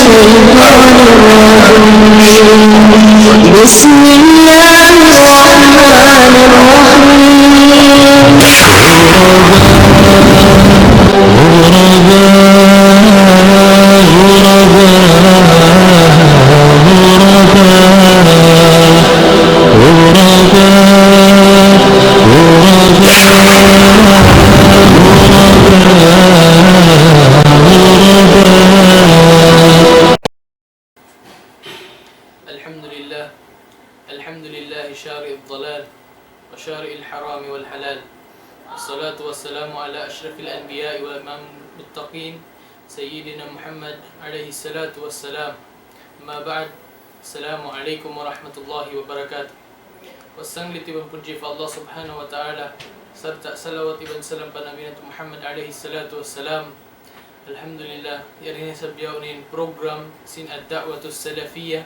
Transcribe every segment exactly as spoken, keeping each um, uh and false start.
الشيطان الرجيم. بسم الله الرحمن الرحيم. الحمد لله. الحمد لله شارع الضلال وشارع الحرام والحلال. والصلاة والسلام على أشرف الأنبياء وإمام المتقين سيدنا محمد عليه الصلاة والسلام. أما بعد. السلام عليكم ورحمة الله وبركاته. Pasanglit iban pudji pa Allah Subhanahu wa Ta'ala, sarta' salawat iban salam pa Nabi natu' Muhammad alayhi salatu wassalam. Alhamdulillah, yari na isab bihaun in program sin Ad-Da'watus Salafiyah,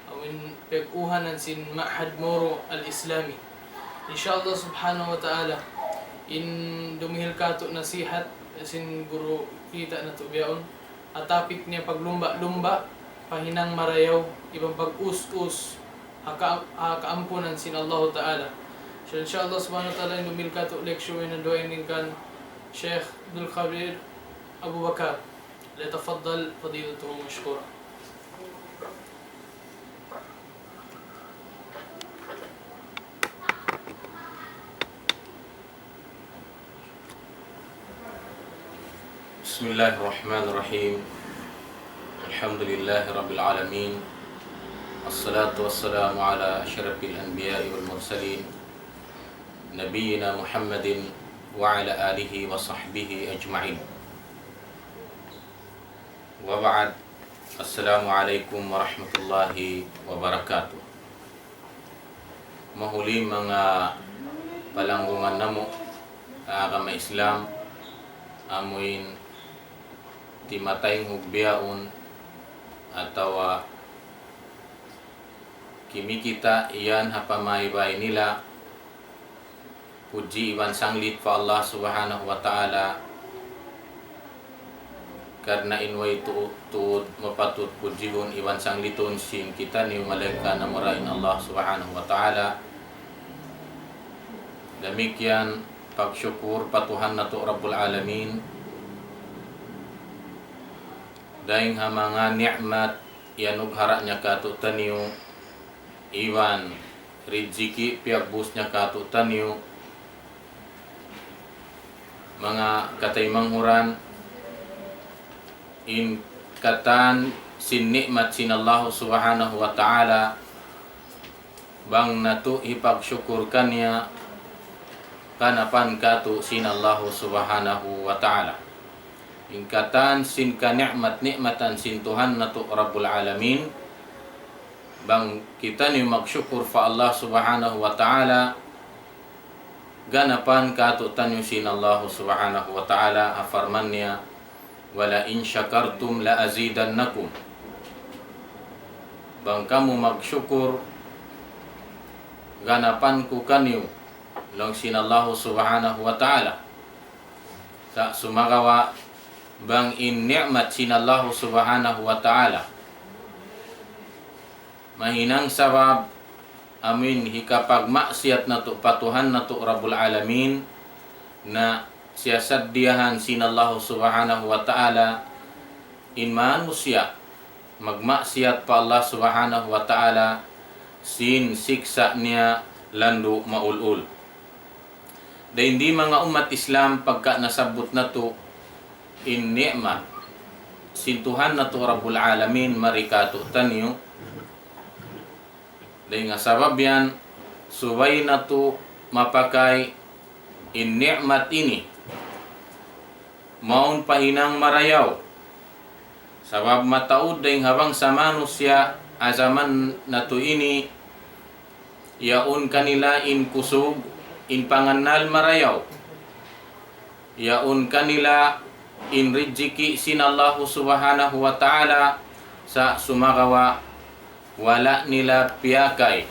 amun piyag-uhanan sin Ma'had Moro Al-Islami. Insha Allah Subhanahu wa Ta'ala, in dumihil katu' nasihat sin guru kita natu' bihaun, ha topic niya paglumba'-lumba' pa hinang marayaw iban pag-us-us ha ka-, ha kaampunan sin Allahu Ta'ala. So, insha Allah Subhanahu wa Ta'ala, in dumihil katu' lecture na duwa ini kan Sheikh Abdul Khabir Abu Bakar. ليتفضل فضيلته مشكورا. بسم الله الرحمن الرحيم. الحمد لله رب العالمين. الصلاة والسلام على أشرف الأنبياء والمرسلين، نبينا محمد وعلى آله وصحبه أجمعين. وبعد. السلام عليكم ورحمة الله وبركاته. Mahuli manga palanggungan namu' ha agama Islam, amuin timataynghug bihaun atawa kimikita' yan ha pamaybay nila, pudji iban sanglit pa Allah Subhanahu wa Ta'ala, karna' in way tu-, tuud mapatut pudjihun iban sanglitun sin kitaniyu malaingkan amura in Allah Subhanahu wa Ta'ala. Damikkiyan pagsukur pa Tuhan natu' Rabbul Alamin, dayng ha manga ni'mat iyanughara' niya kātu'niyu, iban rijiki' piyagbus niya kātu'niyu, manga kataymanghuran, in katan sin ni'mat sin Allahu Subhanahu wa Ta'ala, bang natu' hipagsukur kaniya, ganapan kātu' sin Allahu Subhanahu wa Ta'ala. In katan sin kani'mat-ni'matan sin Tuhan natu' Rabbul Alamin, bang kitaniyu magsukur pa Allah Subhanahu wa Ta'ala, ganapan kātu'niyu sin Allahu Subhanahu wa Ta'ala, ha parman niya, وَلَئِن شَكَرْتُمْ لَأَزِيدَنَّكُمْ. Bang kamu magsukur, ganapan ku kaniyu, laung sin Allahu Subhanahu wa Ta'ala. Sa' sumagawa', bang in ni'mat sin Allahu Subhanahu wa Ta'ala mahinang sabab amuin hikapagmaksiyat natu' pa Tuhan natu' Rabbul Alamin, na siyasadiyahan sin Allahu Subhanahu wa Ta'ala in manusiya' magmaksiyat pa Allah Subhanahu wa Ta'ala sin siksa' niya landu' maul-ul. Dayn di manga ummat Islam, pagka nasabbut natu' in ni'mat sin Tuhan natu' Rabbul Alamin mari kātu'niyu, dayn ha sabab yan, subay natu' mapakay in ni'mat ini mawn pa hinang marayaw. Sabab mataud dayn ha bangsa manusiya' ha jaman natu' ini, yaun kanila in kusug, in pangannal marayaw. Yaun kanila in rijiki' sin Allahu Subhanahu wa Ta'ala, sa' sumagawa' wala' nila piyakay.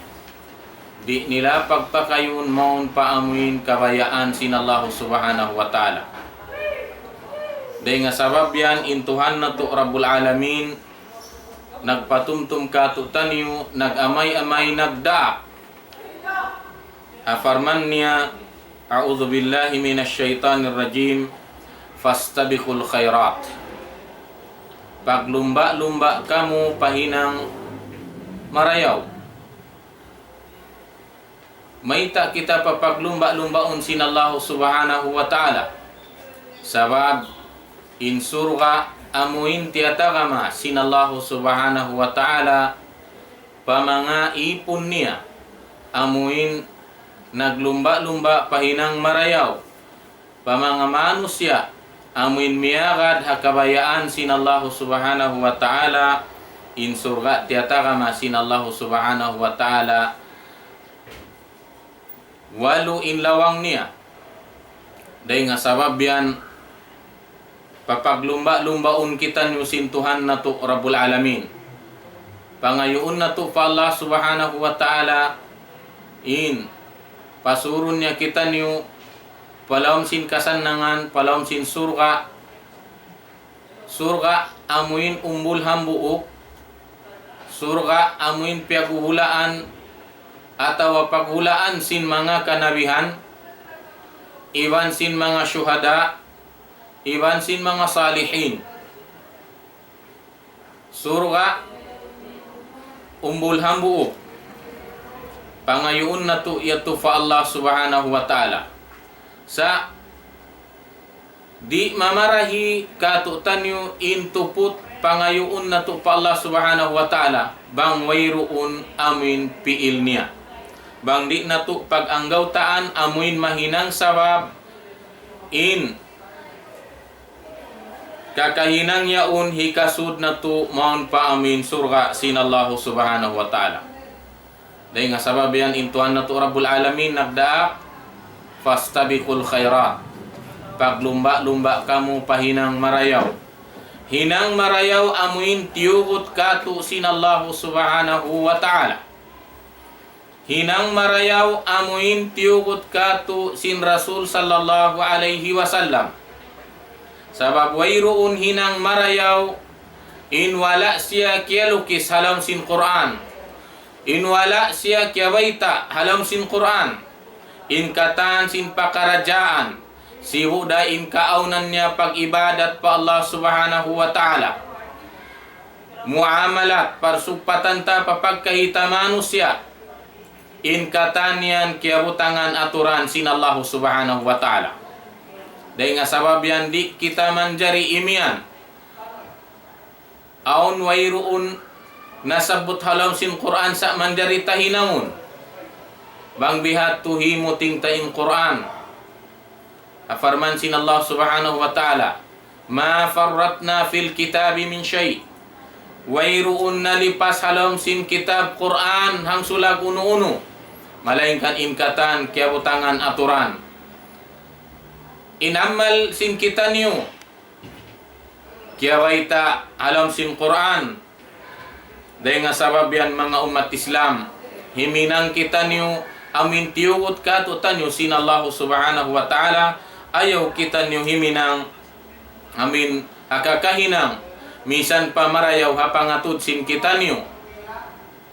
Di' nila pagpakayun mawn pa amuin kabayaan sin Allahu Subhanahu wa Ta'ala. Dayn ha sabab yan in Tuhan natu' Rabbul Alamin, nagpatumtum kātu'niyu, nag-amay-amay, nagdaak. Ha parman niya, أعوذ بالله من الشيطان الرجيم، فاستبقوا الخيرات. Paglumba'-lumba' kamu pa hinang marayaw. Mayta' kita papaglumba'-lumbaun sin Allahu Subhanahu wa Ta'ala? Sabab in surga' amuin tiyatagama sin Allahu Subhanahu wa Ta'ala pa manga īpun niya, amuin naglumba'-lumba' pa hinang marayaw, pa manga manusiya', amuin miyagad ha kabayaan sin Allahu Subhanahu wa Ta'ala, in surga' tiyatagama sin Allahu Subhanahu wa Ta'ala, walu in lawang niya. Dayn ha sabab yan, papaglumba'-lumbaun kitaniyu sin Tuhan natu' Rabbul Alamin. Pangayuun natu' pa Allah Subhanahu wa Ta'ala in pasurun niya kitaniyu pa lawm sin kasannangan, pa lawm sin surga'. Surga' amuin umbul hambuuk, surga' amuin piyaghuhulaan atawa paghulaan sin manga kanabihan, iban sin manga shuhada, iban sin manga salihin. Surga' umbul hambuuk. Pangayuun natu' yadtu pa Allah Subhanahu wa Ta'ala. Sa' di' mamarahi kātu'niyu in tuput pangayuun natu' pa Allah Subhanahu wa Ta'ala, bang wayruun amuin pi'il niya. Bang di' natu' pag-anggawtaan amuin mahinang sabab in kakahinang yaun hikasud natu' mawn pa amuin surga' sin Allahu Subhanahu wa Ta'ala. Dayn ha sabab yan in Tuhan natu' Rabbul Alamin nagdaak, فاستبقوا الخيرات. Paglumba'-lumba' kamu pa hinang marayaw. Hinang marayaw amuin tiyugut kātu' sin Allahu Subhanahu wa Ta'ala. Hinang marayaw amuin tiyugut kātu' sin Rasul sallallahu alayhi wasallam. Sabab wayruun hinang marayaw in wala' siya kiyalukis ha lawm sin Qur'an. In wala' siya kiyabayta' ha lawm sin Qur'an. In katan sin pakaradjaan, sibu' da in kaawnan niya pag-ibadat pa Allah Subhanahu wa Ta'ala. Muamalat, parsugpatan ta pa pagkahi ta manusiya'. In katan yan kiyabutangan aturan sin Allahu Subhanahu wa Ta'ala. Dayn ha sabab yan di' kita manjari imiyan. Awn wayruun nasabbut ha lawm sin Qur'an sa' manjari ta hinangun. Bang biha' tuud himuting ta in Qur'an. Ha parman sin Allah Subhanahu wa Ta'ala, ما فرطنا في الكتاب من شيء. Wayruun nalipas ha lawm sin kitab Qur'an hangsulag unu-unu. Malaingkan in katan kiyabutangan aturan. In amal sin kitaniyu, kiyabayta' ha lawm sin Qur'an. Dayn ha sabab yan manga ummat Islam, himinang kitaniyu amuin tiyugut kātu'niyu sin Allahu Subhanahu wa Ta'ala, ayaw kitaniyu himinang amuin ha kakahinang, misan pa marayaw ha pangatud sin kitaniyu.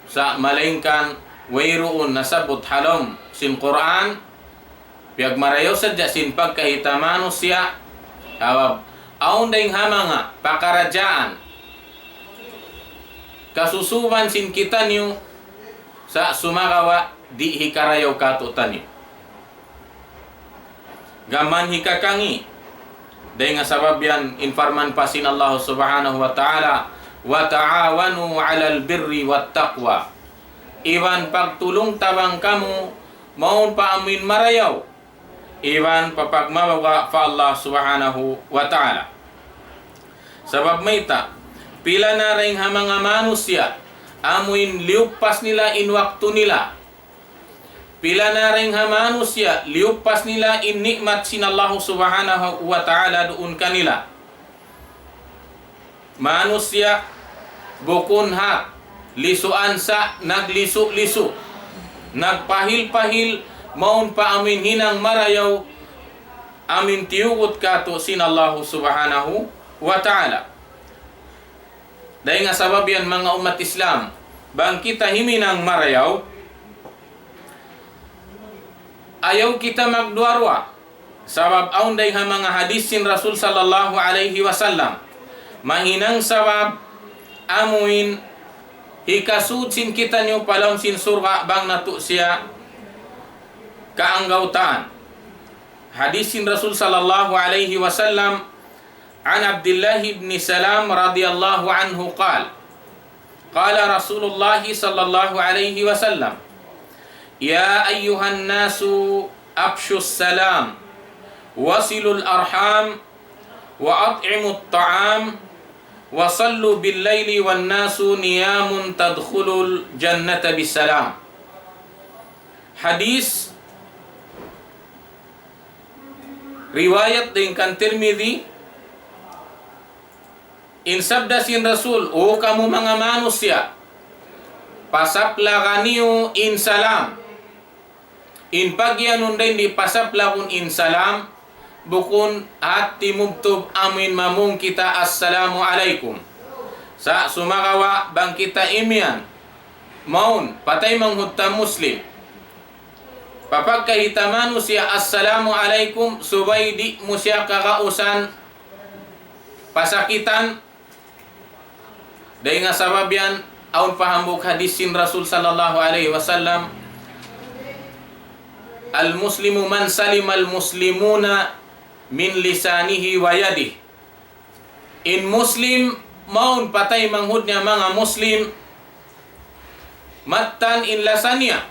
Sa' malaingkan wayruun nasabbut ha lawm sin Qur'an, piyagmarayaw sadja sin pagkahi ta manusiya', sabab awn dayng ha manga pakaradjaan kasusuban sin kitaniyu sa' sumagawa' di' hikarayaw kātu'niyu. Gām hikakangi'. Dayng ha sabab yan in parman pa sin Allah Subhanahu wa Ta'ala, وتعاونوا على البر والتقوى. Iban pagtulung-tabang kamu mawn pa amuin marayaw, iban pa pagmabuga' pa Allah Subhanahu wa Ta'ala. Sabab mayta', pila na dayng ha manga manusiya', amuin liyuppas nila in waktu nila. Pila na dayng ha manusiya', liyuppas nila in ni'mat sin Allah Subhanahu wa Ta'ala duun kanila. Manusiya' bukun hat, lisuan sa' naglisu-lisu, nagpahil-pahil, mawn pa amuin hinang marayaw, amuin tiyugut kātu' sin Allah Subhanahu wa Ta'ala. Dayn ha sabab yan, manga ummat Islam, bang kita himinang marayaw, ayaw kita magduwa-ruwa. Sabab awn dayn ha manga hadith sin Rasul sallallahu alayhi wasallam, mahinang sabab amuin hikasud sin kitaniyu pa lawm sin surga' bang natu' siya kaanggawtaan. Hadith sin Rasul sallallahu alayhi wasallam, عن عبد الله بن سلام رضي الله عنه قال: قال رسول الله صلى الله عليه وسلم: يا أيها الناس أفشوا السلام وصلوا الأرحام وأطعموا الطعام وصلوا بالليل والناس نيام تدخلوا الجنة بسلام. Hadith riwayat dayn kan Tirmidhi, in sabda sin Rasul, "O kamu manga manusiya', pasaplaga niyu in salam." In pagiyanun dayn di pasaplagun in salam, bukun hat timubtub amuin mamung kita, "Assalamu alaykum." Sa' sumagawa' bang kita imiyan, mawn, pa taymanghud ta Muslim, pa pagkahi ta manusiya', "Assalamu alaykum," subay di' mu siya kagausan pasakitan. Dayn ha sabab yan, awn pa hambuuk hadith sin Rasul sallallahu alayhi wasallam, المسلم من سلم المسلمون من لسانه ويده. In Muslim, mawn pa taymanghud niya manga Muslim, mattan in lasa niya.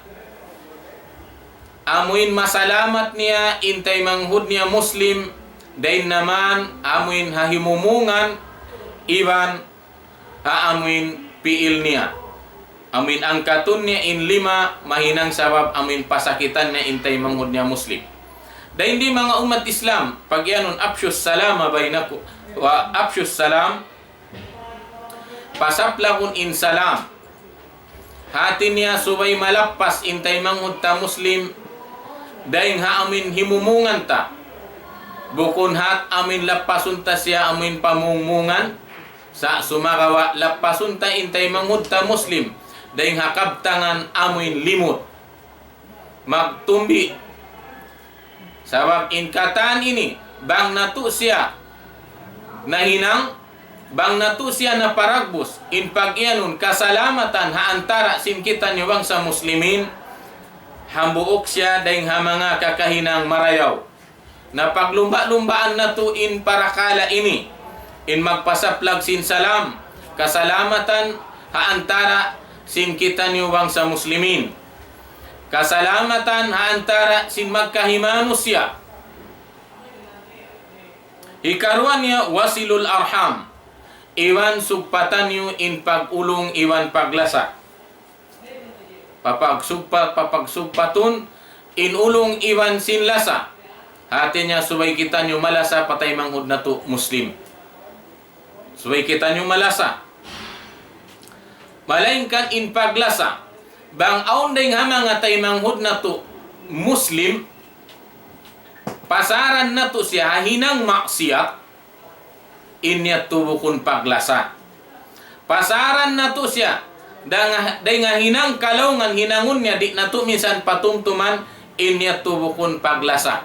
Amuin masalamat niya in taymanghud niya Muslim, dayn naman amuin ha himumungan iban ha amuin piil niya. Amuin angkatun niya in lima mahinang sabab amuin pasakitan niya in taymanghud niya Muslim. Dayn di manga ummat Islam, pagiyanun أفشوا السلام بينكم, وأفشوا السلام, pasaplagun in salam. Hati niya subay malappas in taymanghud ta Muslim dayn ha amuin himumungan ta. Bukun hat amuin lappasun ta siya amuin pamungmungan, sa' sumagawa' lappasun ta in taymanghud ta Muslim dayn ha kabtangan amuin limut. Magtumbi. Sabab in katan ini, bang natu' siya nahinang, bang natu' siya naparagbus, in pagiyanun kasalamatan ha antara' sin kitaniyu bangsa Muslimin, hambuuk siya dayn ha manga kakahinang marayaw. Na paglumba'-lumbaan natu' in parakala' ini, in magpasaplag sin salam, kasalamatan ha antara' sin kitaniyu bangsa Muslimin. Kasalamatan ha antara' sin magkahi manusiya'. Hikaruwa niya, وصلوا الأرحام. Iban sugpatan niyu in pag-ulung iban paglasa. Papagsugpat, papagsugpatun in ulung iban sin lasa. Hati niya subay kitaniyu malasa pa taymanghud natu' Muslim. Subay kitaniyu malasa. Malaingkan in paglasa, bang awn dayn ha manga taymanghud natu' Muslim, pasaran natu' siya ha hinang maksiyat, in yadtu bukun paglasa. Pasaran natu' siya, dayn ha, dayn ha hinang kalaungan hinangun niya, di' natu' minsan patumtuman, in yadtu bukun paglasa.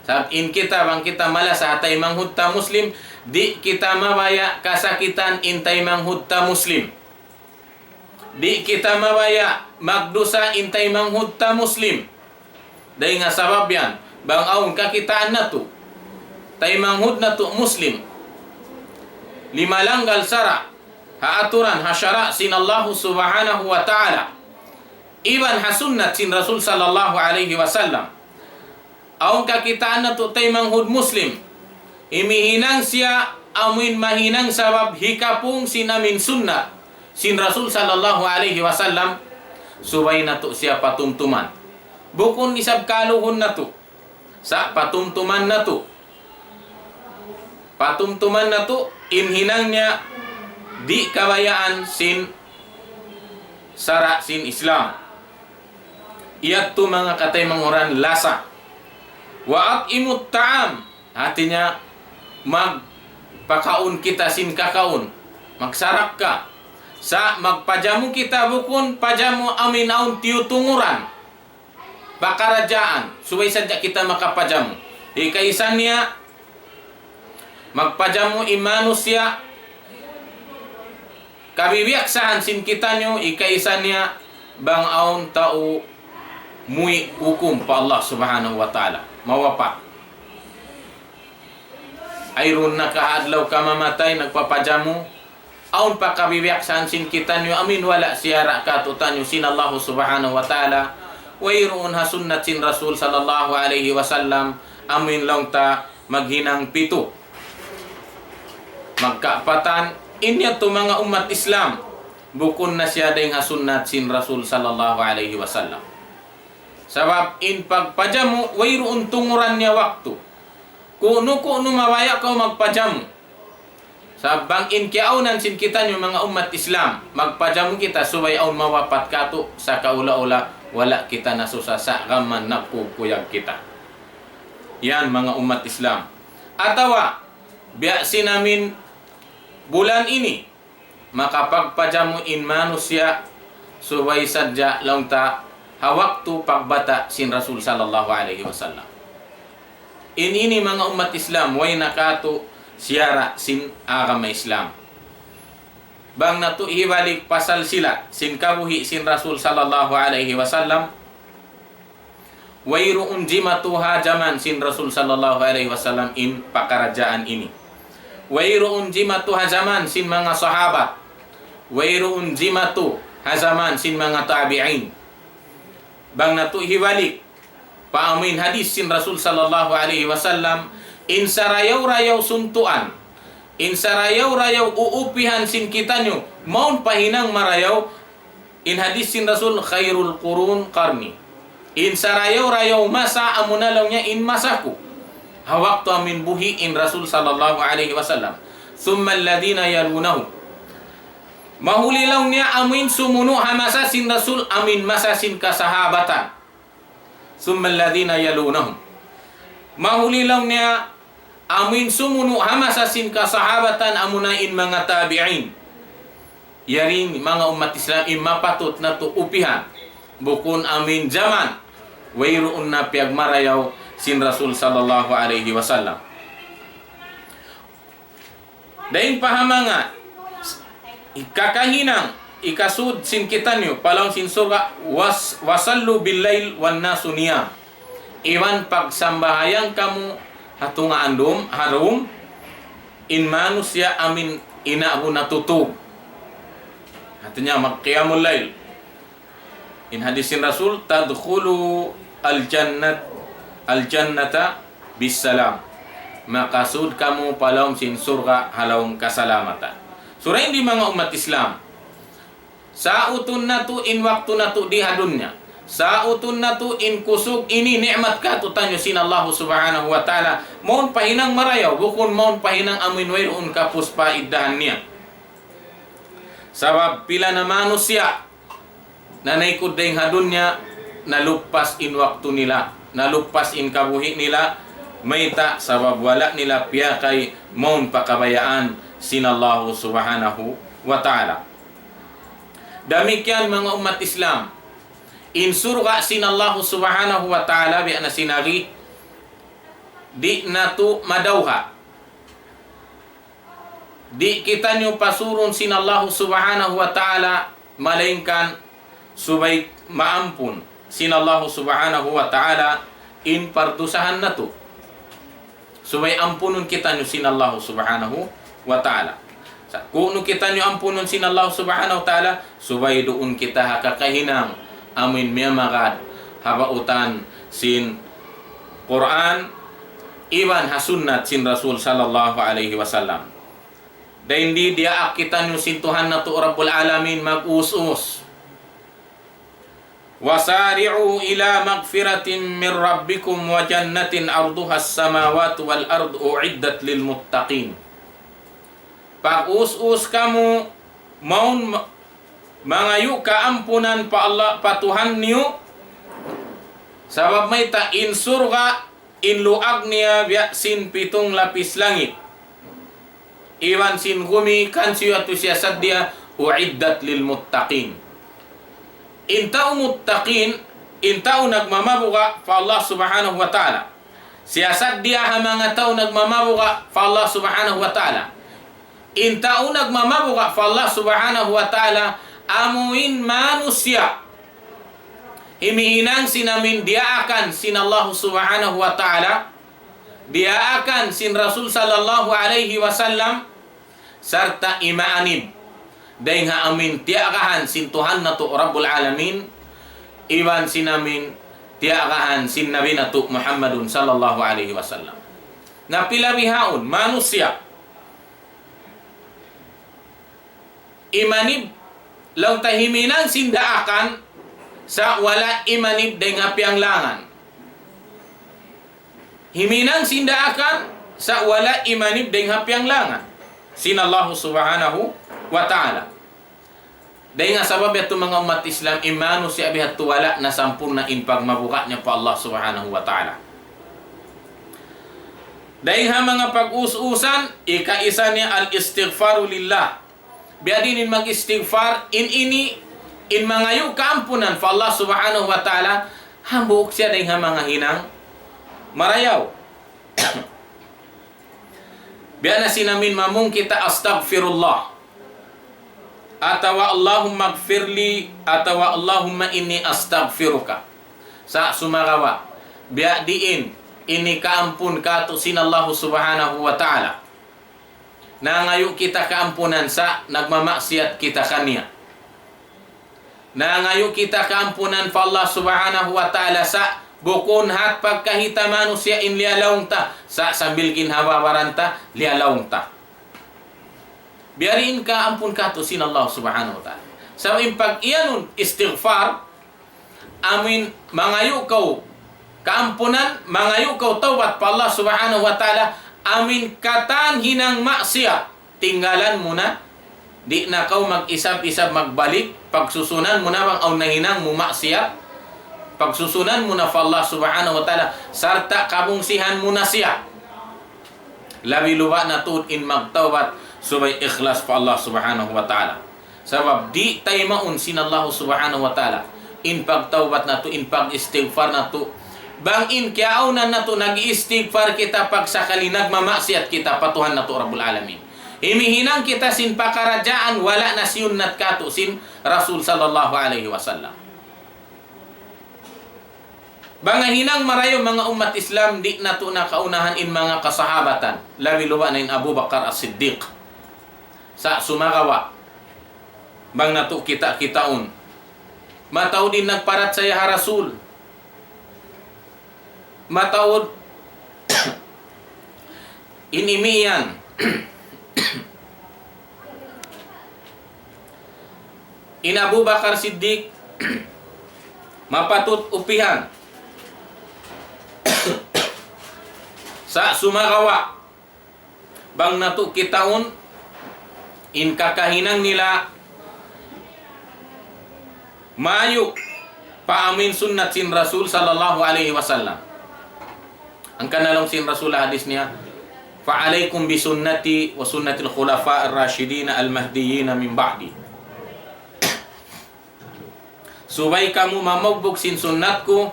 Sabab in kita, bang kita malasa ha taymanghud ta Muslim, di' kita mabaya' kasakitan in taymanghud ta Muslim. Di' kita mabaya' magdusa in taymanghud ta Muslim. Dayn ha sabab yan, bang awn kakitaan natu', taymanghud natu' Muslim, limalanggal sara', ha aturan, ha sara' sin Allahu Subhanahu wa Ta'ala, iban ha sunnat sin Rasul sallallahu alayhi wasallam. Awn kakitaan natu' taymanghud Muslim, imihinang siya amuin mahinang sabab hikapung sin amuin sunnat sin Rasul sallallahu alayhi wasallam, subay natu' siya patumtuman. Bukun isab kaluhun natu', sa' patumtuman natu'. Patumtuman natu' in hinang niya di' kabayaan sin sara' sin Islam. Yadtu manga kataymanghuran lasa. وأطعموا الطعام. Hati niya, magpakaun kita sin kakaun. Magsarakka. Sa' magpajamu kita bukun pajamu amuin awn tiyutunguran. Pakaradjaan, subay sadja kita makapajamu. Hikaisa niya, magpajamu in manusiya', kabibiyaksahan sin kitaniyu, hikaisa niya, bang awn tau muwi' hukum pa Allah Subhanahu wa Ta'ala, mawapat. Wayruun na ka ha adlaw kamamatay nagpapajamu, awn pa kabibiyaksahan sin kitaniyu amuin wala' siyara' kātu'niyu sin Allahu Subhanahu wa Ta'ala, wayruun ha sunnat sin Rasul sallallahu alayhi wasallam, amuin laung ta maghinang pitu. Magkaapatan, in yadtu manga ummat Islam, bukun na siya dayng ha sunnat sin Rasul sallallahu alayhi wasallam. Sabab in pagpajamu, wayruun tunguran niya waktu. Ku'nu-ku'nu mabaya' kaw magpajamu. Sabab bang in kiyaawnan sin kitaniyu manga ummat Islam, magpajamu kita subay awn mawapat kātu', sa' kaula-ula, wala' kita nasusa sa' gam man nagkukuyag kita. Yan manga ummat Islam. Atawa, biya' sin amuin bulan ini, makapagpajamu in manusiya' subay sadja laung ta ha waktu pagbata' sin Rasul sallallahu alayhi wasallam. In ini manga ummat Islam, way na kātu' siyara' sin agama Islam. Bang natu' hibalik pasal sila sin kabuhi' sin Rasul sallallahu alayhi wasallam, wayruun jimatu ha jaman sin Rasul sallallahu alayhi wasallam in pakaradjaan ini. Wayruun jimatu ha jaman sin manga sahabat. Wayruun jimatu ha jaman sin manga tabi'in. Bang natu' hibalik pa amuin hadis sin Rasul sallallahu alayhi wasallam, in sarayaw-rayaw suntuan, in sarayaw-rayaw uupihan sin kitaniyu, mawn pa hinang marayaw, in hadis sin Rasul, خير القرون قرني. In sarayaw-rayaw masa amuna laung niya in masa ku. Ha waktu amuin buhi' in Rasul sallallahu alayhi wasallam. ثم الذين يلونهم. Mahuli laung niya amuin sumunu' ha masa sin Rasul amuin masa sin kasahabatan. ثم الذين يلونهم. Mahuli laung niya amuin sumunu' ha masa sin kasahabatan amuna in manga tabi'in. Yari manga ummat Islam in mapatut natu' upihan. Bukun amuin jaman wayruun na piyagmarayaw sin Rasul sallallahu alayhi wasallam. Dayn pa ha manga kakahinang hikasud sin kitaniyu pa lawm sin surga', was-, وصلوا بالليل والناس نيام. Iban pagsambahayang kamu ha tunga' andum, ha dum, in manusiya' amuin inabu natutug. Hātinya magqiyamul layl. In hadis sin Rasul, تدخلوا الجنة، الجنة بالسلام. Makasud kamu pa lawm sin surga' ha lawm kasalamatan. Sura ini manga ummat Islam. Sautun natu' in waktu natu' di ha dunya. Sautun natu' in kusug ini ni'mat kātu'niyu sin Allahu Subhanahu wa Ta'ala. Mawn pa hinang marayaw, bukun mawn pa hinang amuin wayruun kapus pa iddahan niya. Sabab pila na manusiya' nanaykud dayng ha dunya, naluppas in waktu nila, naluppas in kabuhi' nila, mayta' sabab wala' nila piyakay mawn pa kabayaan sin Allahu Subhanahu wa Ta'ala. Damikkiyan manga ummat Islam, in surga' sin Allahu Subhanahu wa Ta'ala biya' na sin agi, di' natu' madawha. Di' kitaniyu pasurun sin Allahu Subhanahu wa Ta'ala, malaingkan subay maampun sin Allahu Subhanahu wa Ta'ala in pardusahan natu'. Subay ampunun kitaniyu sin Allahu Subhanahu wa Ta'ala. Sa' kunu' kitaniyu ampunun sin Allahu Subhanahu wa Ta'ala, subay duun kita ha kakahinang amuin miyamagad ha bautan sin Qur'an, iban ha sunnat sin Rasul sallallahu alayhi wasallam. Dayn di diyaak kitaniyu sin Tuhan natu' Rabbul Alamin mag-us-us. وسارعوا إلى مغفرة من ربكم وجنة عرضها السماوات والأرض أعدت للمتقين. Pag-us-us kamu mawn ma-, mangayu' kaampunan pa Allah, pa Tuhan niyu, sabab mayta' in surga', in luag niya biya' sin pitung lapis langit. iban sin gumi kansiyu yadtu siyasat diya, أعدت للمتقين. In tau muttaqin, in tau nagmamabuga' pa Allah Subhanahu wa Ta'ala. Siyasat diya ha manga tau nagmamabuga' pa Allah Subhanahu wa Ta'ala. In tau nagmamabuga' pa Allah Subhanahu wa Ta'ala, amuin manusiya' himihinang sin amuin diyaakan sin Allah Subhanahu wa Ta'ala, diyaakan sin Rasul sallallahu alayhi wasallam, sarta' imaanib dayng ha amuin tiyagahan sin Tuhan natu' Rabbul Alamin, iban sin amuin tiyagahan sin Nabi natu' Muhammadun sallallahu alayhi wasallam. Na pila bihaun manusiya' imanib, laung ta himinang sin daakan, sa' wala' imanib dayng ha piyanglangan. Himinang sin daakan, sa' wala' imanib dayng ha piyanglangan sin Allah Subhanahu wa Ta'ala. Dayng ha sabab yadtu manga ummat Islam, in manusiya' bihadtu wala' na sampurna' in pagmabuga' niya pa Allah Subhanahu wa Ta'ala. Dayng ha manga pag-us-usan, ikaisa niya al-istighfaru lillah. Biya' diin in mag-istighfar, in ini, in mangayu' kaampunan pa Allah Subhanahu wa Ta'ala, hambuuk siya dayng ha manga hinang marayaw. Biya' na sin amuin mamung kita astaghfirullah, atawa Allahumma ighfirli, atawa Allahumma inni astaghfiruka. Sa' sumagawa', biya' diin ini kaampun katu' sin Allahu Subhanahu wa Ta'ala. Nangayu' kita kaampunan sa' nagmamaksiyat kita kaniya. Nangayu' kita kaampunan pa Allah Subhanahu wa Ta'ala sa' bukun hat pagkahita manusiya' in liyalaung ta, sa' sambil ginhawa-baran ta, liyalaung ta. Biya' diin kaampun katu' sin Allah Subhanahu wa Ta'ala. Sa' in pag-iyanun istighfar, amuin mangayu' kaw kaampunan, mangayu' kaw tawbat pa Allah Subhanahu wa Ta'ala, amuin katan hinang maksiyat, tinggalan mu na, di' na kaw mag-isab-isab magbalik, pagsusunan mu na bang awn nahinang mu maksiyat, pagsusunan mu na pa Allah Subhanahu wa Ta'ala, sarta' kabungsihan mu na siya. Labi luba' na tuud in magtawbat subay ikhlas pa Allah Subhanahu wa Ta'ala. Sabab di' taymaun sin Allah Subhanahu wa Ta'ala in pagtawbat natu', in pag-istighfar natu'. Bang in kiyaawnan natu' nag-istighfar kita, pagsakali nagmamaksiyat kita pa Tuhan natu' Rabbul Alamin. Himihinang kita sin pakaradjaan wala' nasiyunnat katu' sin Rasul sallallahu alayhi wasallam. Manga hinang marayaw, manga ummat Islam, di' natu' na kaunahan in manga kasahabatan, labi luba' na in Abu Bakar As-Siddiq. Sa' sumagawa', bang natu' kita-kitaun, mataud in nagparachaya ha Rasul. Mataud in imiyan. In Abu Bakar Siddiq, mapatut upihan. Sa' sumagawa', bang natu' kitaun, in kakahinang nila, mayu' pa amuin sunnat sin Rasul sallallahu alayhi wasallam. Hangkan na laung sin Rasul ha hadis niya, فعليكم بسنتي وسنة الخلفاء الراشدين المهديين من بعدي. Subay kamu mamugbug sin sunnat ku,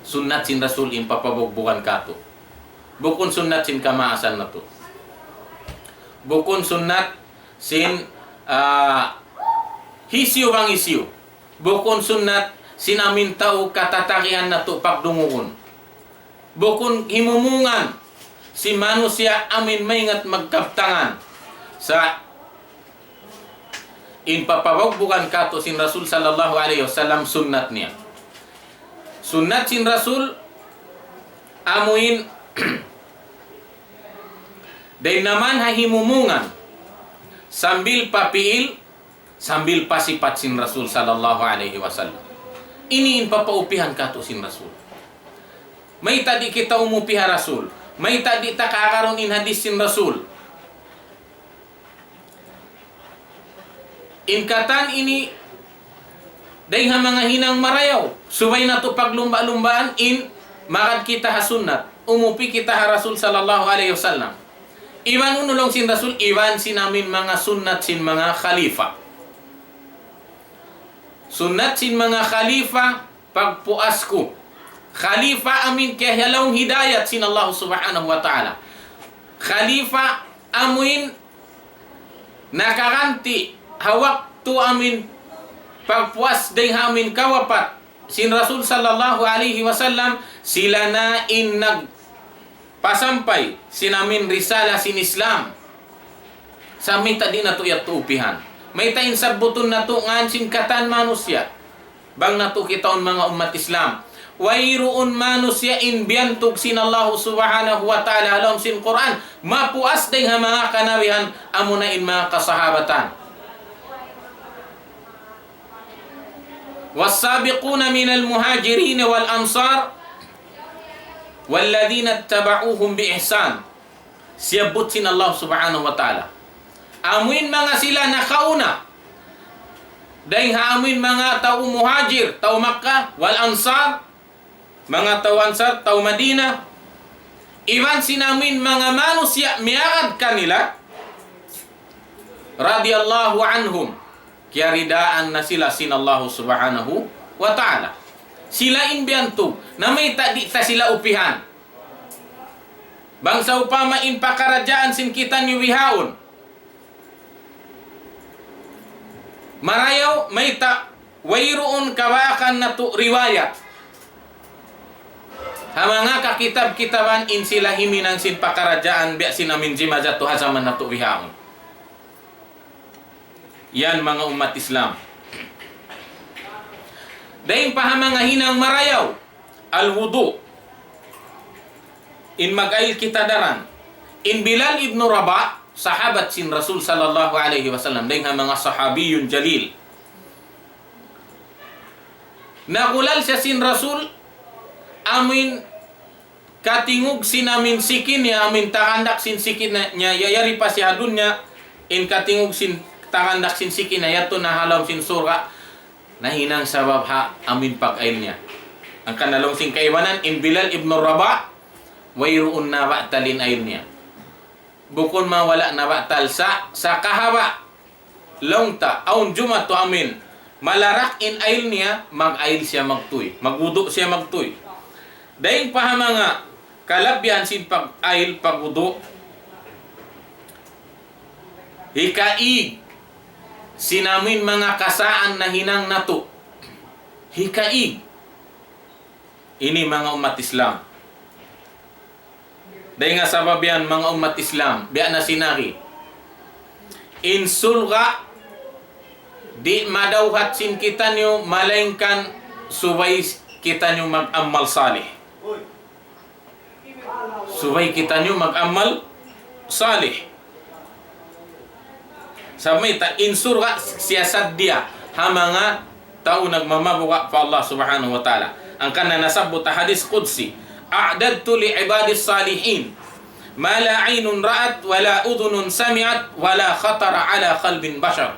sunnat sin Rasul in papabugbugan katu'. Bukun sunnat sin kamaasan natu'. Bukun sunnat sin, ah, hisiyu bang hisiyu. Bukun sunnat sin amuin tau katatagihan natu' pagdungugun. Bukun himumungan sin manusiya' amuin maingat magkabtangan. Sa' in papabugbugan katu' sin Rasul sallallahu alayhi wasallam sunnat niya. Sunnat sin Rasul amuin dayn naman ha himumungan sambil pa pi'il, sambil pa sipat sin Rasul sallallahu alayhi wasallam. Ini in papaupihan katu' sin Rasul. Mayta' di' kita umupi ha Rasul? Mayta' di' ta kaagarun in hadis sin Rasul? In katan ini dayn ha manga hinang marayaw, subay natu' paglumba'-lumbaan in magad kita ha sunnat, umupi kita ha Rasul sallallahu alayhi wasallam. Iban unu laung sin Rasul, iban sin amin manga sunnat sin manga khalifa. Sunnat sin manga khalifa, pagpuas ku. Khalifa amin kiyahalaum hidayat sin Allah Subhanahu wa Ta'ala. Khalifa amin nakaganti ha waktu amin pagpuas dayng ha amin kawapat sin Rasul sallallahu alayhi wasallam, sila na in nagpasampay sin amin risala sin Islam. Sa' mayta' di' natu' yadtu upihan? Mayta' in sabbutun natu' ngan sin katan manusiya'? Bang natu' kitaun manga ummat Islam, wayruun manusiya' in biyantug sin Allahu Subhanahu wa Ta'ala ha lawm sin Qur'an, mapuas dayng ha manga kanabihan, amuna in manga kasahabatan. والسابقون من المهاجرين والأنصار والذين اتبعوهم بإحسان. Siyabbut sin Allah Subhanahu wa Ta'ala. Amuin manga sila nakauna. Dayng ha amuin manga tau Muhajir, tau Makkah, wal Ansar, manga tau Ansar, tau Madina. Iban sin amuin manga manusiya' miyagad kanila. Radiyallahu anhum. Kiyaridaan na sila sin Allah Subhanahu wa Ta'ala. Sila in biyantug, na mayta' di' ta sila upihan? Bang sawpama in pakaradjaan sin kitaniyu bihaun marayaw, mayta' wayruun kabakan natu' riwayat ha manga kakitab-kitaban in sila himinang sin pakaradjaan biya' sin amin jimajatu ha jaman natu' bihaun. Yan manga ummat Islam. Dayng pa ha manga hinang marayaw, al-wudu'. In mag-ayl kita daran. In Bilal ibn Rabah, sahabat sin Rasul sallallahu alayhi wasallam, dayng ha manga sahabiyun jalil. Nagulal siya sin Rasul, amuin katingug sin amuin siki niya, amuin tagandak sin siki niya, ya-, yari pa siya ha dunya, in katingug sin tagandak sin siki niya, yadtu na ha lawm sin surga', nahinang sabab ha amuin pag-ayl niya. Hangkan laung sin kaibanan, in Bilal ibn Rabah, wayruun nabatal in ayl niya. Bukun man wala' nabatal sa, sa kahaba'. Laung ta, awn jumatu amuin malarak in ayl niya, mag-ayl siya magtuy, magwudu' siya magtuy. Dayng pa ha manga kalabihan sin pag-ayl, pagwudu'. Hikaig sin amuin manga kasaan nahinang natu'. Hikaig. Ini manga ummat Islam. Dayng ha sabab yan manga ummat Islam, biya' na sin agi. In surga', di' madawhat sin kitaniyu, malaingkan subay kitaniyu mag-amal salih. Subay kitaniyu mag-amal salih. Sa' mayta', in surga' siya saddiya ha manga tau nagmamabuga' pa Allah Subhanahu wa Ta'ala. Hangkan nasabbut ha hadith qudsi, أعددت لعبادي الصالحين ما لا عين رأت ولا أذن سمعت ولا خطر على قلب بشر.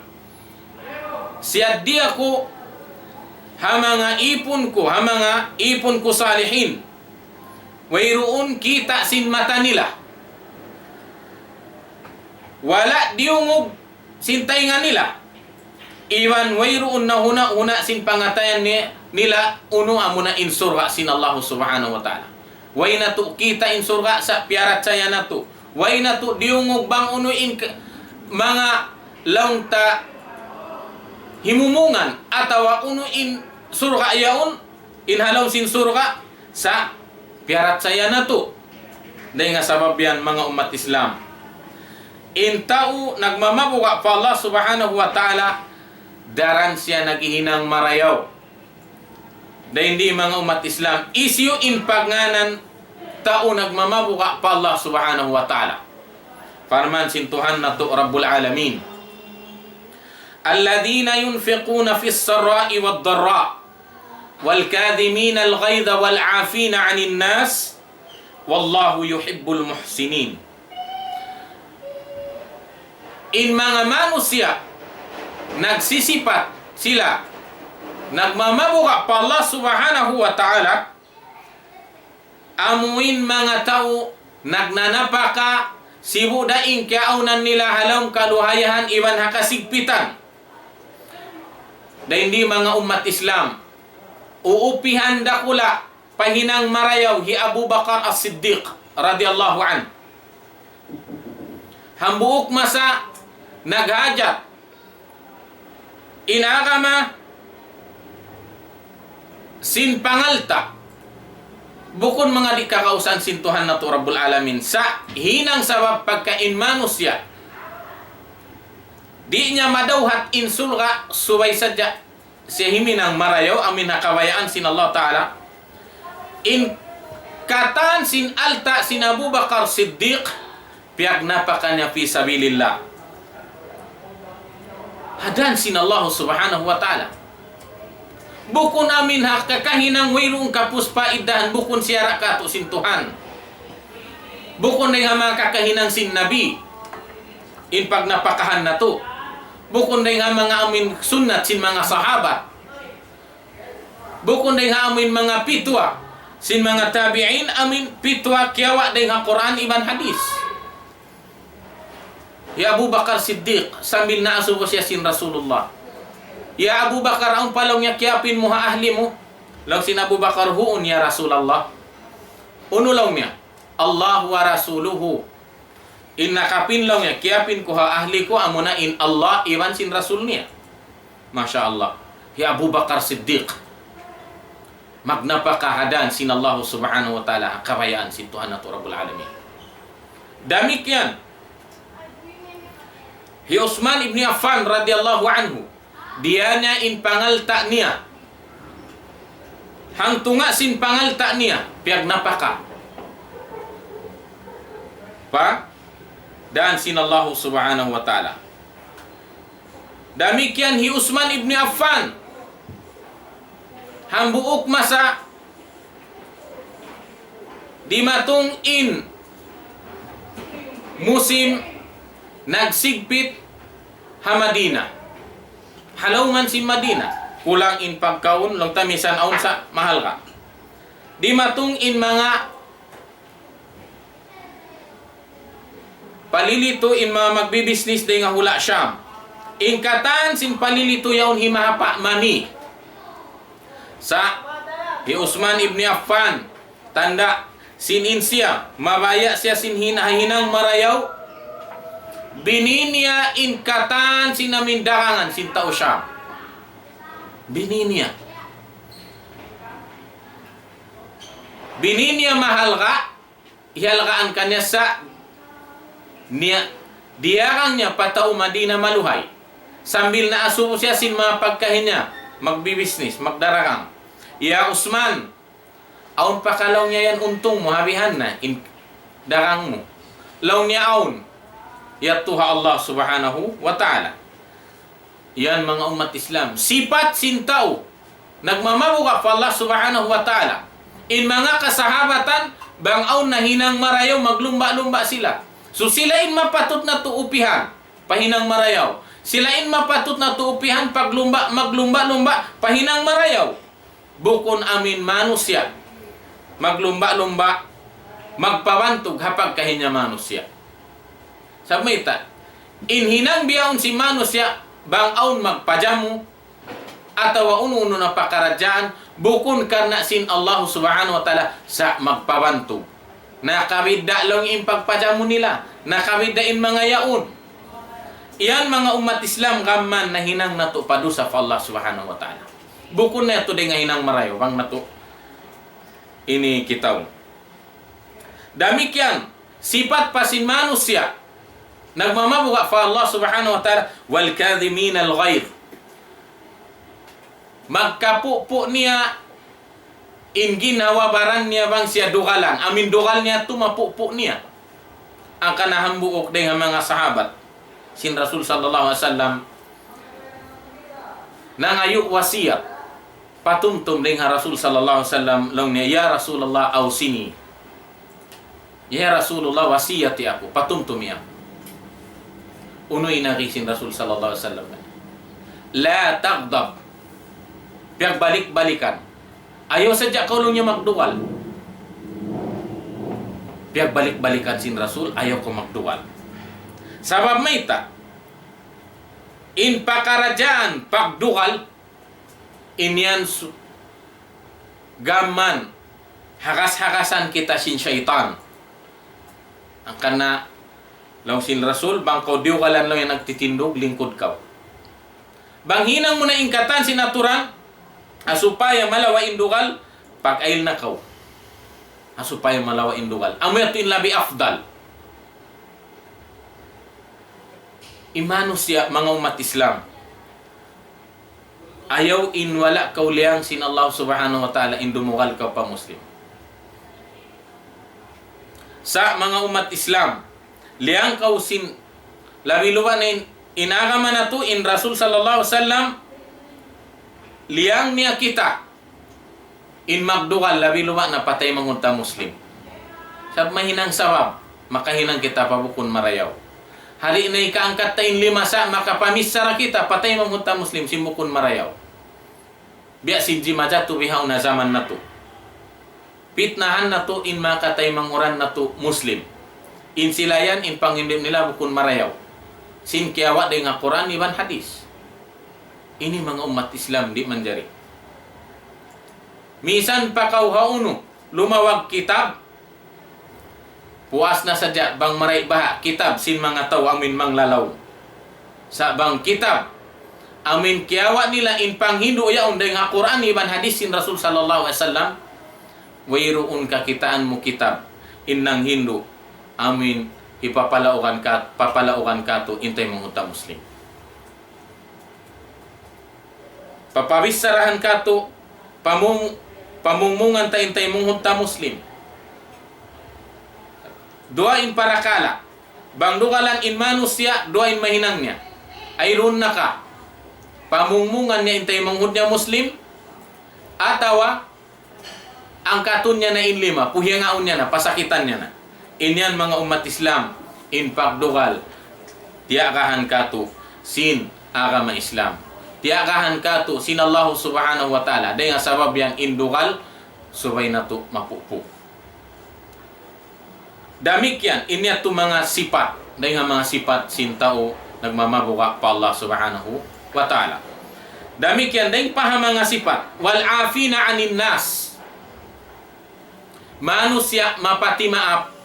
Siyaddiya ku ha manga ipun ku, ha manga ipun ku salihin. Wayruun kita' sin mata nila. Wala' diyungug sin taynga nila. Iban wayruun nahuna-huna sin pangatayan ni-, nila unu amuna in surga' sin Allah Subhanahu wa Ta'ala. Way natu' kita' in surga' sa' piyarachaya natu'. Way natu' diyungug bang unu in k-, manga laung ta himumungan atawa unu in surga' yaun, in ha lawm sin surga', sa' piyarachaya natu'. Dayng ha sabab yan manga ummat Islam. In tau nagmamabuga' pa Allah Subhanahu wa Ta'ala, daran siya naghihinang marayaw. Dayng di manga ummat Islam, hisiyu in pagngānan tau nagmamabuga' pa Allah Subhanahu wa Ta'ala. Parman sin Tuhan natu' Rabbul Alamin. الذين ينفقون في السراء والضراء والكاظمين الغيظ والعافين عن الناس والله يحب المحسنين. In manga manusiya' nagsisipat sila nagmamabuga' pa Allah Subhanahu wa Ta'ala, amuin manga tau nagnanapaka Sibu' da in kiyaawnan nila ha lawm kaluhayahan iban ha kasigpitan. Dayn di manga ummat Islam, uupihan dakula' pa hinang marayaw hi Abu Bakar As-Siddiq radiyallahu anhu. Hambuuk masa naghajat in agama sin pangalta', bukun manga di' kakausan sin Tuhan natu' Rabbul Alamin. Sa' hinang sabab pagka in manusiya' di' niya madawhat in surga', subay sadja siya himinang marayaw amuin ha kabayaan sin Allah Ta'ala. In katan sin alta' sin Abu Bakar Siddiq, piyagnapaka niya fi sabilillah. Ha dan sin Allah Subhanahu wa Ta'ala. Bukun amuin ha kakahinang wayruun kapus paidahan, bukun siya ra katu' sin Tuhan. Bukun dayn ha manga kakahinang sin Nabi in pagnapakahan natu'. Bukun dayn ha manga amuin sunnat sin manga sahabat. Bukun dayn ha amuin manga pitwa sin manga tabi'in, amuin pitwa kiyawa' dayn ha Qur'an iban hadith. Ya Abu Bakar Siddiq, sambil naasubu siya sin Rasulullah. "Ya Abu Bakar, awn pa," laung niya, "kiyapin mu ha ahli mu?" Laung sin Abu Bakar, "Huun, ya Rasulullah." "Unu?" laung niya. "Allahu wa rasuluhu." "In nakapin," laung niya, "kiyapin ku ha ahli ku, amuna in Allah iban sin Rasul niya." Masha Allah. Hi Abu Bakar Siddiq, magnapaka ha dan sin Allah Subhanahu wa Ta'ala, kabayaan sin Tuhan natu' Rabbul Alamin. Damikkiyan hi Usman ibn Affan radiyallahu anhu, diyā niya in pangalta' niya. Hangtunga' sin pangalta' niya, piyagnapaka pa dan sin Allah Subhanahu wa Ta'ala. Damikkiyan hi Usman ibn Affan, hambuuk masa dimatung in musim nagsigpit ha Madina. Ha lawm sin Madina, kulang in pagkaun, laung ta misan awn sa' mahalga'. Dimatung in manga palilitu, in manga magbibisnis dayn ha hula' Sham. In katan sin palilitu yaun himahapa' mani. Sa' hi Usman ibn Affan, tanda' sin in siya, mabaya' siya sin hin-, hinang marayaw, bini niya in katan sin amuin dagangan sin tau Sham. Bini niya. Bini niya mahalga', hihalgaan kaniya sa' niya, diyagang niya pa tau Madina maluhay. Sambil naasubu siya sin manga pagkahi niya, magbibisnis, magdaragang. "Ya Usman, awn pa ka," laung niya, "yan untung mu, habihan na in dagang mu?" Laung niya, "Awn, yadtu ha Allah Subhanahu wa Ta'ala." Yan manga ummat Islam, sipat sin tau nagmamabuga' pa Allah Subhanahu wa Ta'ala. In manga kasahabatan, bang awn nahinang marayaw, maglumba'-lumba' sila. So, sila in mapatut natu' upihan pa hinang marayaw. Sila in mapatut natu' upihan paglumba', maglumba'-lumba' pa hinang marayaw. Bukun amuin manusiya' maglumba'-lumba', magpabantug ha pagkahi niya manusiya'. Sabab mayta', in hinang bihaun sin manusiya', bang awn magpajamu, atawa unu-unu na pakaradjaan, bukun karna' sin Allah Subhanahu wa Ta'ala, sa' magpabantug. Nakabidda' laung in pagpajamu nila, nakabidda' in manga yaun. Yan manga ummat Islam, gam mayan nahinang natu' pa dusa pa Allah Subhanahu wa Ta'ala. Bukun na yadtu dayn ha hinang marayaw, bang natu' ini kitaun. Damikkiyan, sipat pa sin manusiya' nagmamabuga' pa Allah Subhanahu wa Ta'ala, "Wal kadhimin al ghayz." Magkapupu' niya in ginhawa-baran niya bang siya dugalan. Amuin dugal niya tu mapupu' niya. Hangkan hambuuk dayn ha manga sahabat sin Rasul sallallahu alayhi wasallam nangayu' wasiyat patumtum dayn ha Rasul sallallahu alayhi wasallam, laung niya, "Ya Rasulullah, awsini." "Ya Rasulullah, wasiyati aku, patumtumi aku." Unu in agi sin Rasul sallallahu alayhi wasallam? "La taghdab." Piyagbalik-balikan. Ayaw sadja kaw, laung niya, magdugal. Piyagbalik-balikan sin Rasul, ayaw kaw magdugal. Sabab mayta', in pakaradjaan pagdugal, in yan su-, gam hagas-hagasan kita sin saytan. Hangkan na laung sin Rasul, bang kaw diyugalan laung niya nagtitindug, lingkud kaw. Bang hinang mu na in katan sin aturan, ha supaya malawa' in dugal, pag-ayil na kaw. Ha supaya malawa' in dugal. Amu yadtu in labi afdal. In manusiya', manga ummat Islam, ayaw in wala' kaw liyang sin Allah Subhanahu wa Ta'ala in dumugal kaw pa Muslim. Sa' manga ummat Islam, liyang kaw sin, labi luba' na in, in agama natu', in Rasul sallallahu alayhi wasallam, liyang niya kita in magdugal, labi luba' na pa taymanghud ta Muslim. Sabab mahinang sabab, makahinang kita pa bukun marayaw. Hari na ikaangkat ta in lima sa' makapamichara kita pa taymanghud ta Muslim sin bukun marayaw. Biya' sin jimajatu bihaun ha jaman natu'. Pitnahan natu' in manga kataymanghuran natu' Muslim. In sila yan, in panghindu' nila bukun marayaw. Sin kiyawa' dayn ha Qur'an iban hadith. Ini manga ummat Islam, di' manjari. Misan pa kaw hawnu, lumawag kitab, puas na sadja bang marayaw baha' kitab sin manga tau amuin manglalaw. Sa' bang kitab, amuin kiyawa' nila in panghindu' yaun dayn ha Qur'an iban hadith sin Rasul sallallahu alayhi wasallam, wayruun kakitaan mu kitab, in nanghindu', amuin hipapalaugan ka-, papalaugan katu', in taymanghud ta Muslim. Papabissarahan katu', pamung-, pamungmungan ta in taymanghud ta Muslim. Duwa in parakala'. Bang dugalan in manusiya', duwa in mahinang niya. Ayruun na ka. Pamungmungan niya in taymanghud niya Muslim, atawa angkatun niya na in lima, puhiyangaun niya na, pasakitan niya na. In yan manga ummat Islam, in pagdugal, tiyagahan katu' sin agama Islam. Tiyagahan katu' sin Allah Subhanahu wa Ta'ala. Dayn ha sabab yan in dugal, subay natu' mapupu'. Damikkiyan, ini yadtu manga sipat, dayn ha manga sipat sin tau nagmamabuga' pa Allah Subhanahu wa Ta'ala. Damikkiyan, dayn pa ha manga sipat, والعافين عن الناس. Manusiya' mapati maap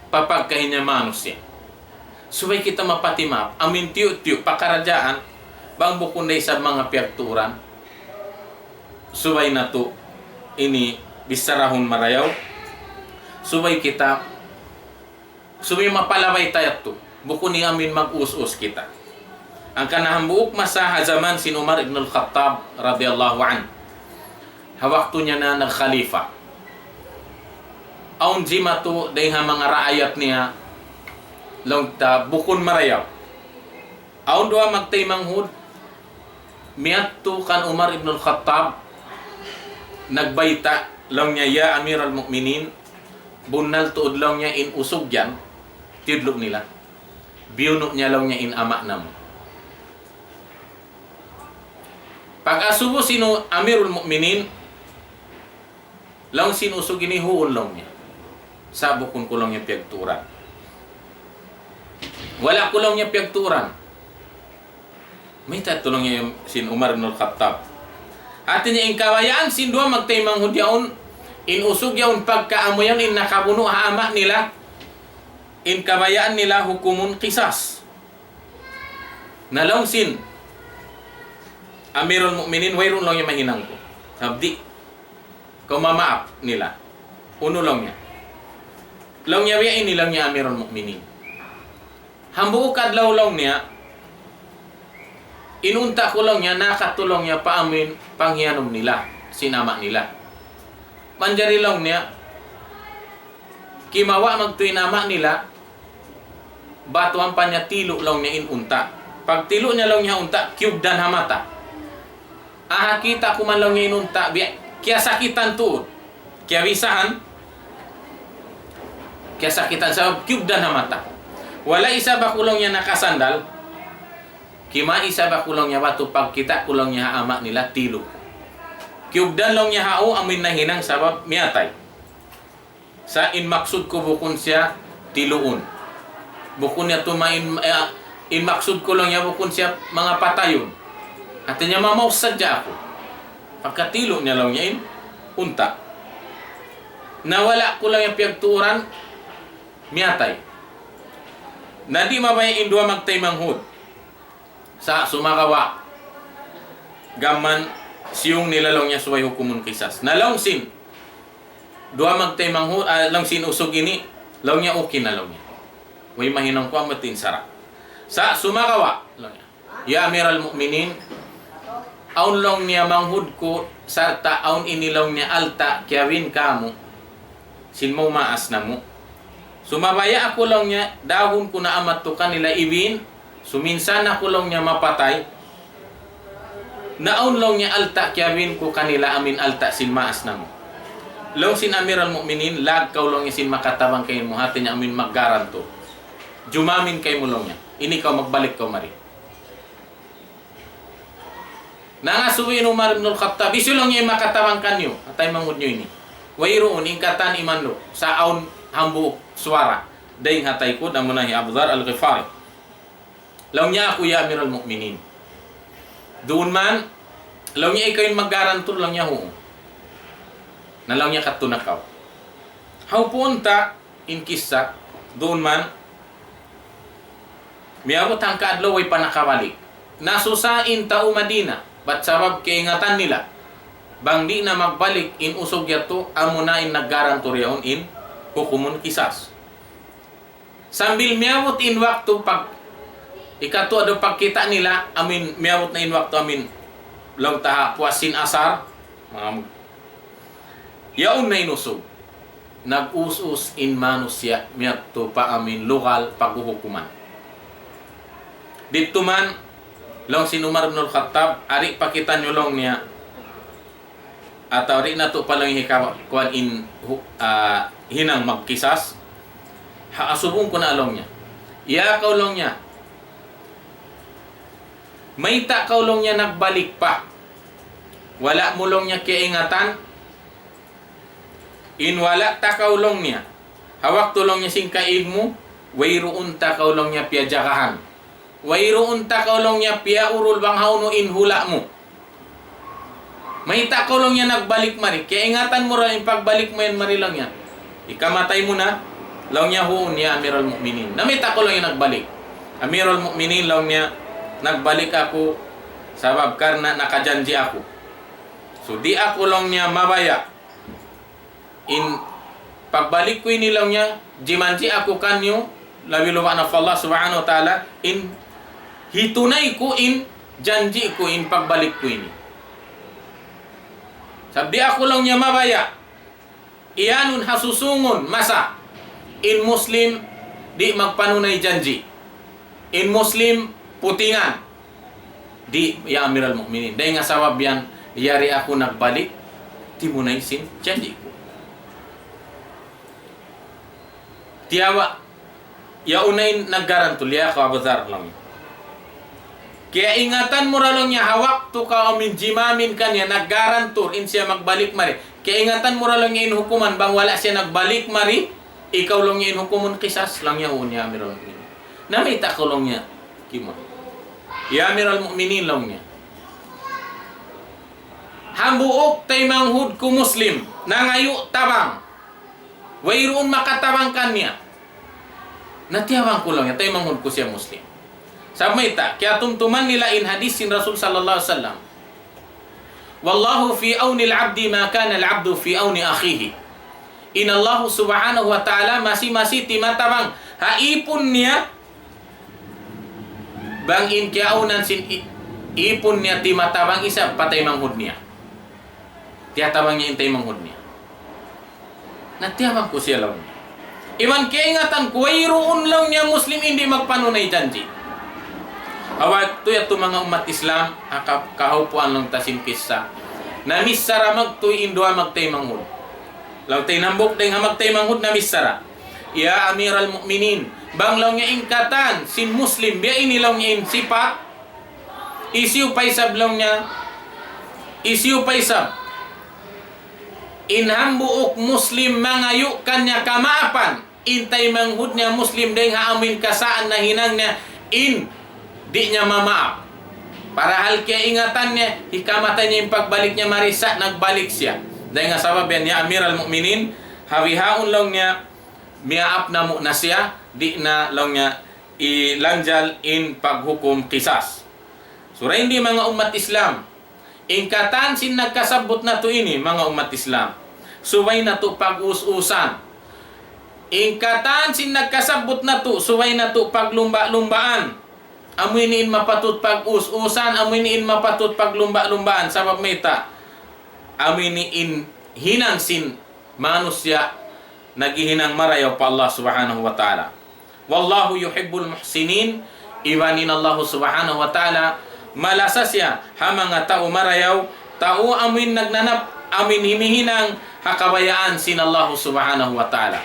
pa pagkahi niya manusiya'. Subay kita mapati maap, amuin tiyu'-tiyu' pakaradjaan, bang bukun da isab manga piyagtuuran. Subay natu' ini bicharahun marayaw. Subay kita, subay mapalabay ta yadtu. Bukun ini amuin mag-us-us kita. Hangkan na hambuuk masa ha jaman sin Umar ibn al-Khattab radiyallahu anhu. Ha waktu niya na nagkhalifa. Awn jimatu dayn ha manga raayat niya, laung ta bukun marayaw. Awn duwa magtaymanghud, miyadtu kan Umar ibn al-Khattab, nagbayta', laung niya, "Ya Amir al-Mu'minin, bunnal tuud," laung niya, "in usug yan, tiyudlu' nila. Biyunu' niya," laung niya, "in ama' namu'." Pag-asubu sin Amirul Mu'minin, laung sin usug ini, "Huun," laung niya. "Sa' bukun ku," laung niya, "piyagtuuran. Wala' ku," laung niya, "piyagtuuran." Mayta' tuud, laung niya, sin Umar ibn al-Khattab. Hati niya in kabayaan sin duwa magtaymanghud yaun, in usug yaun pagka amu yaun in nakabunu' ha ama' nila, in kabayaan nila hukumun qisas. Na laung sin Amirul Mu'minin, "Wayruun," laung niya, "mahinang ku. Sabab di' kaw mamaap nila." "Unu," laung niya. Laung niya, "Biya' ini," laung niya, "Amirul Mu'minin. Hambuuk adlaw," laung niya, "in unta' ku," laung niya, "nakadtu," laung niya, "pa amuin panghiyanum nila, sin ama' nila. Manjari," laung niya, "kimawa' magtuy in ama' nila, batu ampa niya tilu'," laung niya, "in unta'. Pagtilu' niya," laung niya, "ha unta', kiyugdan ha mata. Aha, kita' ku man," laung niya, "in unta', biya' kiyasakitan tuud. Kiyabisahan, kiyasakitan sabab kiyugdan ha mata. Wala' isab aku," laung niya, "nakasandal. Kimawa' isab aku," laung niya, "batu, pagkita' ku," laung niya, "ha ama' nila, tilu'. Kiyugdan," laung niya, "ha u, amuin nahinang sabab miyatay." Sa' in maksud ku bukun siya tiluun. Bukun niya tumain, eh, in maksud ku laung niya bukun siya manga patayun. Hati niya mamaus sadja aku. Pagkatilu niya laung niya in unta'. Na wala' ku laung niya piyagtuuran, miyatay. Na di' mabaya' in duwa magtaymanghud. Sa' sumagawa', gam mayan siyung nila laung niya subay hukumun qisas. Na laung sin duwa magtaymanghud, ah, laung sin usug ini, laung niya okay na laung niya. Way mahinang kuwan, matin sara'. Sa' sumagawa', laung niya, "Ya Amiral Mu'minin, awn laung niya manghud ku, sarta' awn ini laung niya alta' kiyabin kamu sin maumaas namu'. Sumabaya' aku laung niya, dahun ku na amat tu kanila ibin, suminsan aku laung niya mapatay. Na awn laung niya alta' kiyabin ku kanila amin alta' sin maas namu'." Laung sin Amiral Mu'minin, "Lag kaw laung niya sin makatabang kaymu, hati niya amin maggarantu. Jumamin kaymu laung niya. Ini kaw magbalik kaw mari." Nangasubu in Umar ibn al-Khattab, "Hisiyu laung niya in makatabang kaniyu ha taymanghud niyu ini?" "Wayruun, in katan imanlu', sa' awn hambuuk suwara dayn ha taykud, amuna hi Abu Dharr al-Ghifari." Laung niya, "Aku, ya Amiral Mu'minin." "Duun man," laung niya, "ikaw in maggarantu?" Laung niya, "Huun." Na laung niya, "Kadtu na kaw." Hawpuun ta in kissa, duun man, miyabut hangka adlaw way pa nakabalik. Nasusa in tau Madina, bat sabab kaingatan nila, bang di' na magbalik in usug yadtu, amuna in naggarantu yaun in hukumun qisas. Sambil miyabut in waktu pag-, ikatu adlaw pagkita' nila, amin, miyabut na in waktu amin, laung ta ha puas sin asar, manga yaun na in usug. Nag-us-us in manusiya' miyadtu pa amin lugal paghuhukuman. Didtu man, laung sin Umar ibn al-Khattab, "Ari pa kitaniyu," laung niya, "atawa di' natu' pa laung hika-, kuwan in hu-, ah, hinang magqisas. Ha, asubung ku na," laung niya. "Ya kaw," laung niya, "mayta' kaw," laung niya, "nagbalik pa? Wala' mu," laung niya, "kaingatan? In wala' ta kaw," laung niya, "ha waktu," laung niya, "sin kaig mu, wayruun ta kaw," laung niya, "piyajagahan. Wayruun ta kaw," laung niya, "piyaurul bang hawnu in hula' mu. Mayta' kaw," laung niya, "nagbalik mari? Kaingatan mu ra in pagbalik mu yan mari," laung niya. "Ikamatay mu na?" Laung niya, "Huun, ya Amiral Mu'minin." "Na mayta' kaw," laung niya, "nagbalik?" "Amiral Mu'minin," laung niya, "nagbalik aku sabab karna' nakajanji' aku. So, di' aku," laung niya, "mabaya' in pagbalik ku ini," laung niya, "jimanji' aku kaniyu, labi-labi na pa Allah Subhanahu wa Ta'ala, in hitunay ku in janji' ku in pagbalik ku ini. Sabab di' aku," laung niya, "mabaya' iyanun ha susungun masa in Muslim di' magpanunay janji'. In Muslim putingan. Di', ya Amiral Mu'minin. Dayn ha sabab yan, yari aku nagbalik, timunay sin janji' ku." Tiyawa', yaun na in naggarantul, "Ya kaw Abu Dharr," laung niya. "Kaingatan mu ra," laung niya, "ha waktu kaw amin jimamin kaniya, naggarantul in siya magbalik mari. Kaingatan mu ra," laung niya, "in hukuman bang wala' siya nagbalik mari, ikaw," laung niya, "in hukumun qisas?" Laung niya, "Huun, ya Amiral Mu'minin." "Na mayta' kaw," laung niya, "kimaun?" "Ya Amiral Mu'minin," laung niya, "hambuuk taymanghud ku Muslim, nangayu' tabang. Wayruun makatabang kaniya. Na tiyabang ku," laung niya, "taymanghud ku siya Muslim." Sabab mayta', kiyatumtuman nila in hadis sin Rasul sallallahu alayhi wasallam, "والله في عون العبد ما كان العبد في عون أخيه." In Allah Subhanahu wa Ta'ala masi-masi timatabang ha ipun niya, bang in kiyaawnan sin i-, ipun niya timatabang isab pa taymanghud niya. Tiyatabang niya in taymanghud niya. Na tiyabang ku siya, laung niya. Iban kaingatan ku, wayruun, laung niya, Muslim in di' magpanunay janji'. Ha waktu yadtu, manga ummat Islam, ha ka-, kahawpuan laung ta sin kissa. Namichara magtuy in duwa magtaymanghud. Laung ta in hambuuk dayn ha magtaymanghud namichara. "Ya Amiral Mu'minin, bang," laung niya, "in katan sin Muslim, biya' ini," laung niya, "in sipat, hisiyu pa isab," laung niya, "hisiyu pa isab In hambuuk Muslim mangayu' kaniya kamaapan, in taymanghud niya Muslim dayng ha amuin kasaan nahinang niya, in di' niya mamaap. Parahal kiyaingatan niya, hikamatay niya in pagbalik niya mari sa' nagbalik siya. Dayng ha sabab yan, ya Amiral Mu'minin, ha bihaun laung niya, miyaap namu' na siya, di' na laung niya ilanjal in paghukum qisas. Sura ini manga ummat Islam. In katan sin nagkasabbut natu' ini, manga ummat Islam. Subay natu' pag-us-usan. In katan sin nagkasabbut natu', subay natu' paglumba'-lumbaan. Amu ini in mapatut pag-us-usan, amu ini in mapatut paglumba'-lumbaan. Sabab mayta', amu ini in hinang sin manusiya' naghihinang marayaw pa Allah Subhanahu wa Ta'ala. Wallahu yuhibbul muhsinin, iban in Allah Subhanahu wa Ta'ala, malasa siya ha manga tau marayaw, tau amuin nagnanap, amuin himihinang ha kabayaan sin Allah Subhanahu wa Ta'ala.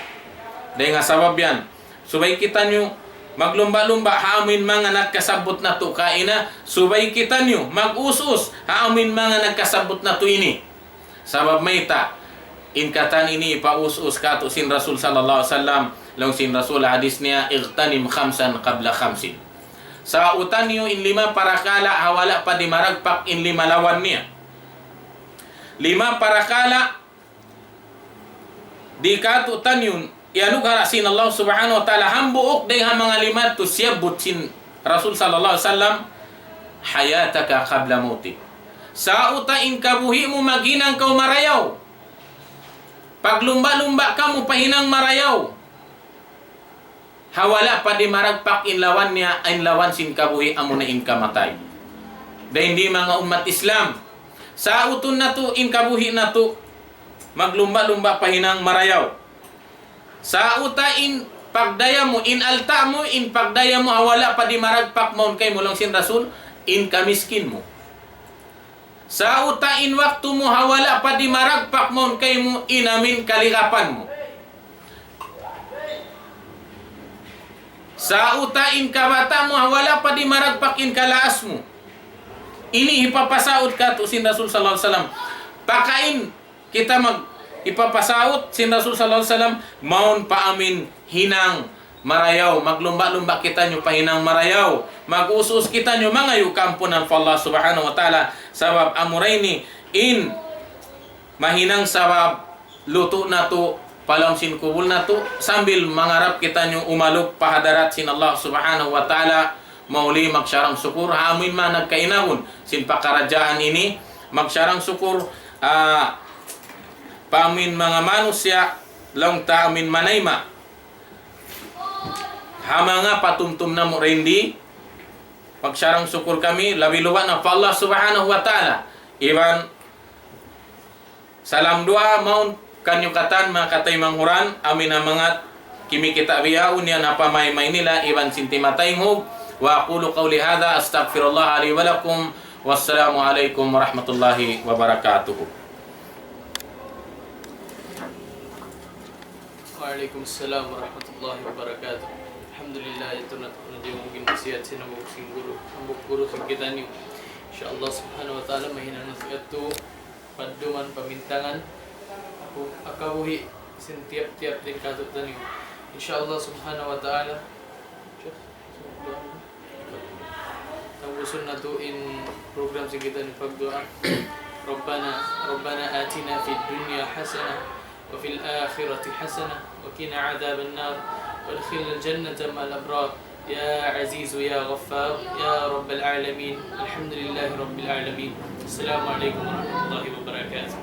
Dayng ha sabab yan, subay kitaniyu maglumba'-lumba' ha amuin manga nagkasabbut natu' kaina, subay kitaniyu mag-us-us ha amuin manga nagkasabbut natu' ini. Sabab mayta', in katan ini ipaus-us katu' sin Rasul sallallahu alayhi wasallam, laung sin Rasul hadis niya, اغتنم خمسا قبل خمس. Sauta niyu in lima parakala' ha wala' pa dimaragpak in lima lawan niya. Lima parakala' di' katu'taniyu iyanugara' sin Allah Subhanahu wa Ta'ala hambuuk dayng ha manga lima yadtu siyabbut sin Rasul sallallahu alayhi wasallam, حياتك قبل موتك. Sauta in kabuhi' mu maghinang kaw marayaw. Paglumba'-lumba' kamu pa hinang marayaw. Ha wala' pa dimaragpak in lawan niya, in lawan sin kabuhi' amuna in kamatay. Dayng di manga ummat Islam. Sautun natu' in kabuhi' natu', maglumba'-lumba' pa hinang marayaw. Sauta in pagdaya mu, in alta' mu, in pagdaya mu, ha wala' pa dimaragpak mawn kaymu laung sin Rasul, in kamiskin mu. Sauta in waktu mu ha wala' pa dimaragpak mawn kaymu in amuin kaligapan mu. Sauta in kabata' mu ha wala' pa dimaragpak in kalaas mu. Ini hipapasaut katu' sin Rasul sallallahu alayhi wasallam. Pakain kita mag-, hipapasaut sin Rasul sallallahu alayhi wasallam, mawn pa amuin hinang marayaw, maglumba'-lumba' kitaniyu pa hinang marayaw, mag-us-us kitaniyu mangayu' kaampunan pa Allah Subhanahu wa Ta'ala, sabab amura ini in mahinang sabab lutu' natu' pa lawm sin kubul natu', sambil mangarap kitaniyu umalup pa hadarat sin Allah Subhanahu wa Ta'ala, mauli magsarang sukur, ha amuin manga nagkainagun sin pakaradjaan ini, magsarang sukur, ah, pa amuin manga manusiya', laung ta amuin manayma'. Ha manga patumtum namu' dindi, magsarang sukur kami, labi-labi na pa Allah Subhanahu wa Ta'ala. Iban salam duwaa mawn kaniyu katan manga kataymanghuran, amuin ha manga kimikita' bihaun yan ha pamaymay nila, iban sin timataynghug. وأقول قولي هذا، أستغفر الله لي ولكم. والسلام عليكم ورحمة الله وبركاته. Wa alaykum salam warahmatullahi wabarakatuh. Alhamdulillah, yadtu na tuud in nasihat sin hambuuk sin guru, hambuuk guru sin kitaniyu. Insya Allah subhanahu wa ta'ala, mahinang natu' yadtu padduman pamintangan, aku, ha kabuhi' sin tiyap-tiyap dayn kātu'niyu. Insya Allah subhanahu wa ta'ala. Tagbusun natu' in program sin kitaniyu pagduwaa. ربنا، ربنا آتنا في الدنيا حسنة وفي الآخرة حسنة وقنا عذاب النار وأدخلنا الجنة مع الأبرار يا عزيز يا غفار يا رب العالمين. الحمد لله رب العالمين. السلام عليكم ورحمة الله وبركاته.